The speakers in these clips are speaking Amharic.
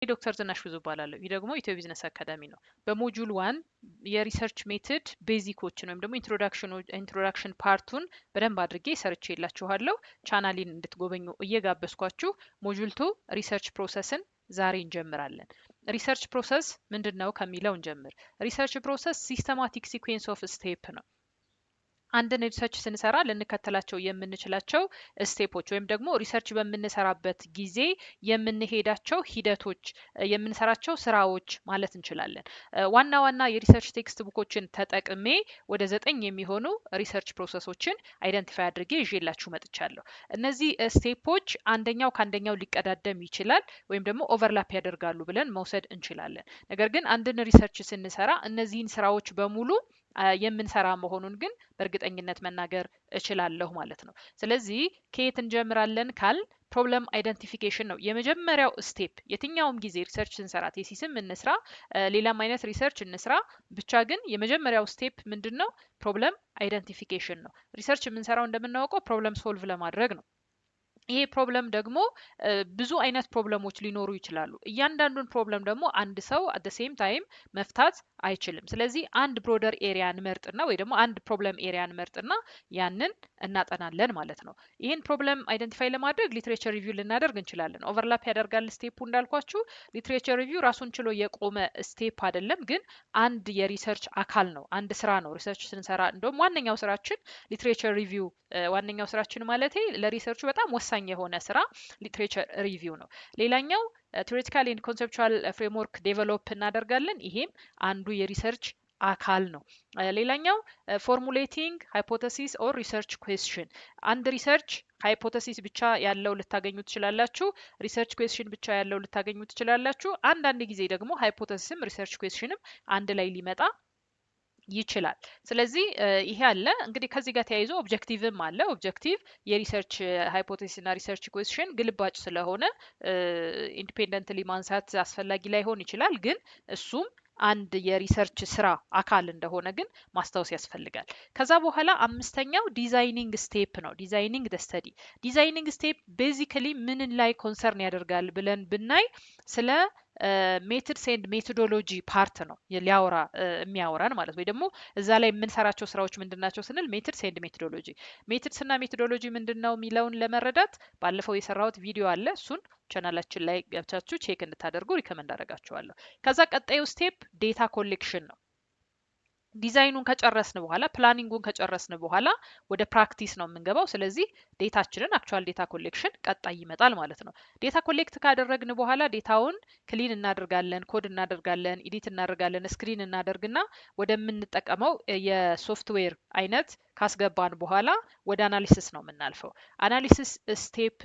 ዶክተር ዝናሽ ብዙ እባላለሁ። ይህ ደግሞ ኢትዮ ቢዝነስ አካዳሚ ነው። በ module 1 የ research method basic ኦችን ወይም ደግሞ introduction part ኡን በደንብ አድርጌ ሰርቼላችኋለሁ። ቻናሌን እንድትጎበኙ እየጋበዝኳችሁ module 2 research process ን ዛሬ እንጀምራለን። Research process ምንድን ነው ከሚለው እንጀምር። Research process systematic sequence of step ነው። አንድን research ስንሰራ ልንከተላቸው የምንችላቸው step ኦች ወይም ደግሞ research በምንሰራበት ጊዜ የምንሄዳቸው ሂደቶች፣ የምንሰራቸው ስራዎች ማለት እንችላለን። ዋና ዋና የ research textbook ኦችን ተጠቅሜ ወደ 9 የሚሆኑ research process ኦችን identify አድርጌ ይዤላችሁ መጥቻለሁ። እነዚህ step ኦች አንደኛው ከአንደኛው ሊቀዳደም ይችላል ወይም ደግሞ overlap ያደርጋሉ ብለን መውሰድ እንችላለን። ነገር ግን አንድን research ስንሰራ እነዚህን ስራዎች በሙሉ የምንሰራ መሆኑን ግን በእርግጠኝነት መናገር እችላለሁ ማለት ነው። ስለዚህ ከየት እንጀምራለን ካልን problem identification ነው የመጀመሪያው step። የትኛውም ጊዜ research ስንሰራ፣ thesis ም እንስራ፣ ሌላም አይነት research እንስራ፣ ብቻ ግን የመጀመሪያው step ምንድን ነው? Problem identification ነው። Research የምንሰራው እንደምናውቀው problem solve ለማድረግ ነው። ይሄ problem ደግሞ ብዙ አይነት problem ኦች ሊኖሩ ይችላሉ። እያንዳንዱን problem ደግሞ አንድ ሰው at same time መፍታት አይችልም። ስለዚህ አንድ broader area እንመርጥና ወይ ደግሞ አንድ problem area እንመርጥና ያንን እናጠናለን ማለት ነው። ይህን problem identify ለማድረግ literature review ልናደርግ እንችላለን። Overlap ያደርጋል step ኡ፣ እንዳልኳችሁ literature review ራሱን ችሎ የቆመ step አይደለም፣ ግን አንድ የ research አካል ነው፣ አንድ ስራ ነው። Research ስንሰራ እንደውም ዋነኛው ስራችን literature review፣ ዋነኛው ስራችን ማለቴ ለ research ኡ በጣም ወሳኝ የሆነ ስራ literature review ነው። ሌላኛው theoretical and conceptual framework develop እናደርጋለን። ይሄም አንዱ የ research አካል ነው። ሌላኛው formulating hypothesis or research question። አንድ research hypothesis ብቻ ያለው ልታገኙ ትችላላችሁ። Research question ብቻ ያለው ልታገኙ ትችላላችሁ። አንዳንድ ጊዜ ደግሞ hypothesis ም research question ም አንድ ላይ ሊመጣ ይችላል። ስለዚህ ይሄ አለ። እንግዲህ ከዚህ ጋር ተያይዞ objective ም አለ። Objective የ research hypothesis እና research question ግልባጭ ስለሆነ independently ማንሳት አስፈላጊ ላይሆን ይችላል። ግን እሱም አንድ የ research ስራ አካል እንደሆነ ግን ማስታወስ ያስፈልጋል። ከዛ በኋላ አምስተኛው designing step ነው። Designing the study። Designing step basically ምንን ላይ concern ያደርጋል ብለን ብናይ ስለ methods and methodology part ነው ሊያወራ የሚያወራን ማለት፣ ወይ ደግሞ እዛ ላይ የምንሰራቸው ስራዎች ምንድን ናቸው ስንል methods and methodology። Methods እና methodology ምንድን ነው የሚለውን ለመረዳት ባለፈው የሰራሁት ቪዲዮ አለ። እሱን ቻናላችን ላይ ገብታችሁ check እንድታደርጉ recommend አደርጋችኋለሁ። ከዛ ቀጣዩ step data collection ነው። ዲዛይኑን ከጨረስን በኋላ፣ planning ኡን ከጨረስን በኋላ ወደ practice ነው የምንገባው። ስለዚህ data ችንን actual data collection ቀጣይ ይመጣል ማለት ነው። Data collect ካደረግን በኋላ data ውን clean እናደርጋለን፣ ኮድ እናደርጋለን፣ edit እናደርጋለን፣ screen እናደርግና ወደምንጠቀመው የሶፍትዌር አይነት ካስገባን በኋላ ወደ analysis ነው የምናልፈው። Analysis step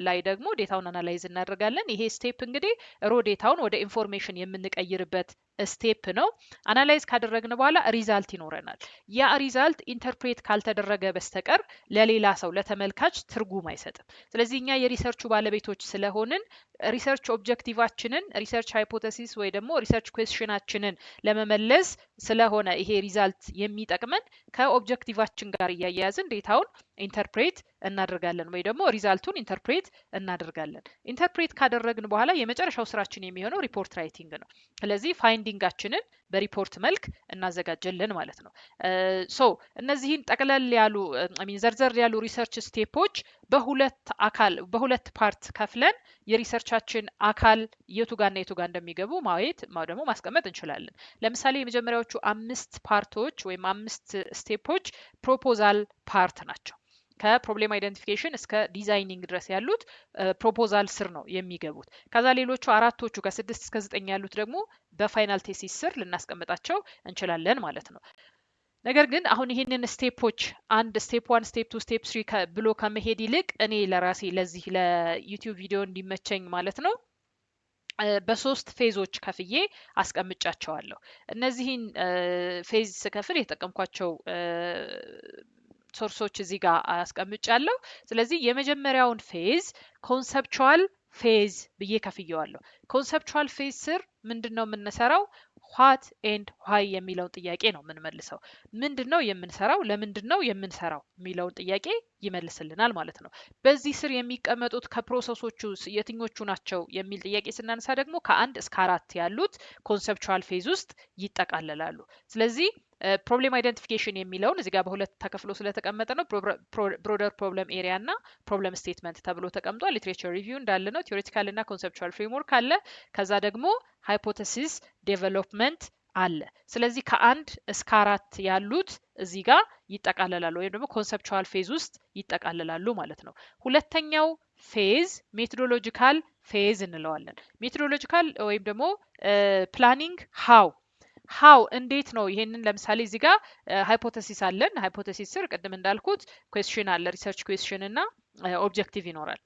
ላይ ደግሞ data ውን analyze እናደርጋለን። ይሄ step እንግዲህ raw data ውን ወደ information የምንቀይርበት step ነው። Analyze ካደረግን በኋላ result ይኖረናል። ያ result interpret ካልተደረገ በስተቀር ለሌላ ሰው፣ ለተመልካች ትርጉም አይሰጥም። ስለዚህ እኛ የ research ኡ ባለቤቶች ስለሆንን research objective ኣችንን፣ research hypothesis ወይ ደግሞ research question ኣችንን ለመመለስ ስለሆነ ይሄ result የሚጠቅመን፣ ከ objective ኣችን ጋር እያያያዝን data ውን interpret እናደርጋለን ወይ ደግሞ result ኡን interpret እናደርጋለን። Interpret ካደረግን በኋላ የመጨረሻው ስራችን የሚሆነው report writing ነው። ስለዚህ finding ኣችንን በሪፖርት መልክ እናዘጋጀለን ማለት ነው። So እነዚህን ጠቅለል ያሉ፣ I mean ዘርዘር ያሉ research step ኦች በሁለት አካል፣ በሁለት part ከፍለን የ research ኣችን አካል የቱ ጋርና የቱ ጋር እንደሚገቡ ማየት ደግሞ ማስቀመጥ እንችላለን። ለምሳሌ የመጀመሪያዎቹ አምስት part ኦች ወይም አምስት step ኦች proposal part ናቸው። ከ problem identification እስከ designing ድረስ ያሉት proposal ስር ነው የሚገቡት። ከዛ ሌሎቹ አራቶቹ ከ6 እስከ 9 ያሉት ደግሞ በ final thesis ስር ልናስቀምጣቸው እንችላለን ማለት ነው። ነገር ግን አሁን ይህንን step ኦች አንድ step 1፣ step 2፣ step 3 ብሎ ከመሄድ ይልቅ እኔ ለራሴ ለዚህ ለ YouTube ቪዲዮ እንዲመቸኝ ማለት ነው በሶስት phase ኦች ከፍዬ አስቀምጫቸዋለሁ። እነዚህን phase ስከፍል የተጠቀምኳቸው source ኦች እዚህ ጋር አስቀምጫለሁ። ስለዚህ የመጀመሪያውን phase conceptual phase ብዬ ከፍየዋለሁ። Conceptual phase ስር ምንድን ነው የምንሰራው? What and why የሚለውን ጥያቄ ነው የምንመልሰው። ምንድን ነው የምንሰራው፣ ለምንድን ነው የምንሰራው የሚለውን ጥያቄ ይመልስልናል ማለት ነው። በዚህ ስር የሚቀመጡት ከ process ኦቹ የትኞቹ ናቸው የሚል ጥያቄ ስናነሳ ደግሞ ከ1 እስከ 4 ያሉት conceptual phase ውስጥ ይጠቃለላሉ። ስለዚህ problem identification የሚለውን እዚህ ጋር በሁለት ተከፍሎ ስለተቀመጠ ነው። Broader problem area እና problem statement ተብሎ ተቀምጧል። Literature review እንዳለ ነው። Theoretical እና conceptual framework አለ። ከዛ ደግሞ hypothesis development አለ። ስለዚህ ከ1 እስከ 4 ያሉት እዚህ ጋር ይጠቃለላሉ ወይም ደግሞ conceptual phase ውስጥ ይጠቃለላሉ ማለት ነው። ሁለተኛው phase methodological phase እንለዋለን። Methodological ወይም ደግሞ planning how እንዴት ነው ይሄንን፣ ለምሳሌ እዚህ ጋር hypothesis አለን። Hypothesis ስር ቅድም እንዳልኩት question አለ፣ research question እና objective ይኖራል፣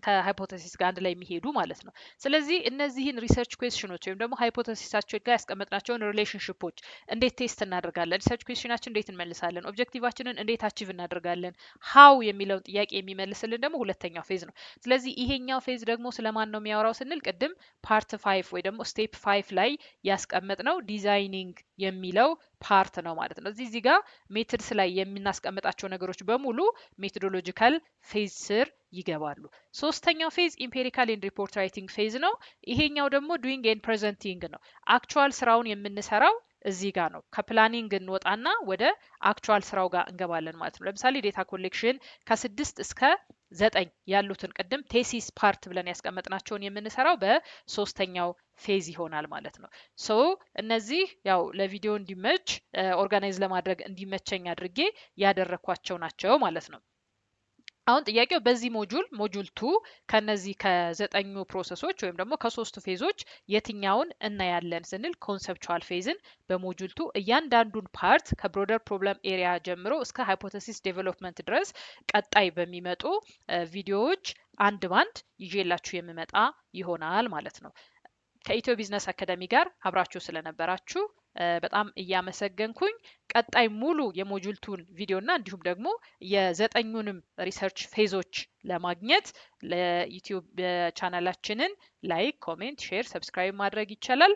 ከ hypothesis ጋር አንድ ላይ የሚሄዱ ማለት ነው። ስለዚህ እነዚህን research question ኖች ወይም ደግሞ hypothesis ኣችን ጋር ያስቀመጥናቸውን relationship ኦች እንዴት test እናደርጋለን፣ research question ኣችን እንዴት እንመልሳለን፣ objective ኣችንን እንዴት achieve እናደርጋለን፣ how የሚለውን ጥያቄ የሚመልስልን ደግሞ ሁለተኛው phase ነው። ስለዚህ ይሄኛው phase ደግሞ ስለማን ነው የሚያወራው ስንል ቅድም part 5 ወይ ደግሞ step 5 ላይ ያስቀመጥነው designing የሚለው part ነው ማለት ነው። እዚህ ጋር methods ላይ የምናስቀምጣቸው ነገሮች በሙሉ methodological phase ስር ይገባሉ። ሶስተኛው phase empirical and report writing phase ነው። ይሄኛው ደግሞ doing and presenting ነው። Actual ስራውን የምንሰራው እዚህ ጋር ነው። ከ planning እንወጣና ወደ actual ስራው ጋር እንገባለን ማለት ነው። ለምሳሌ data collection ከ6 እስከ 9 ያሉትን ቅድም thesis part ብለን ያስቀመጥናቸውን የምንሰራው በሶስተኛው phase ይሆናል ማለት ነው። So እነዚህ ያው ለቪዲዮ እንዲመች፣ organize ለማድረግ እንዲመቸኝ አድርጌ ያደረኳቸው ናቸው ማለት ነው። አሁን ጥያቄው በዚህ module፣ module 2፣ ከነዚህ ከዘጠኙ process ኦች ወይም ደግሞ ከሶስቱ phase ኦች የትኛውን እናያለን ስንል conceptual phase ን በ module 2 እያንዳንዱን part ከ broader problem area ጀምሮ እስከ hypothesis development ድረስ ቀጣይ በሚመጡ ቪዲዮዎች አንድ ባንድ ይዤላችሁ የምመጣ ይሆናል ማለት ነው። ከኢትዮ ቢዝነስ አካዳሚ ጋር አብራችሁ ስለነበራችሁ በጣም እያመሰገንኩኝ ቀጣይ ሙሉ የ module 2 ን ቪዲዮ እና እንዲሁም ደግሞ የዘጠኙንም research phase ኦች ለማግኘት ለዩቲዩብ ቻናላችንን like፣ comment፣ share፣ subscribe ማድረግ ይቻላል።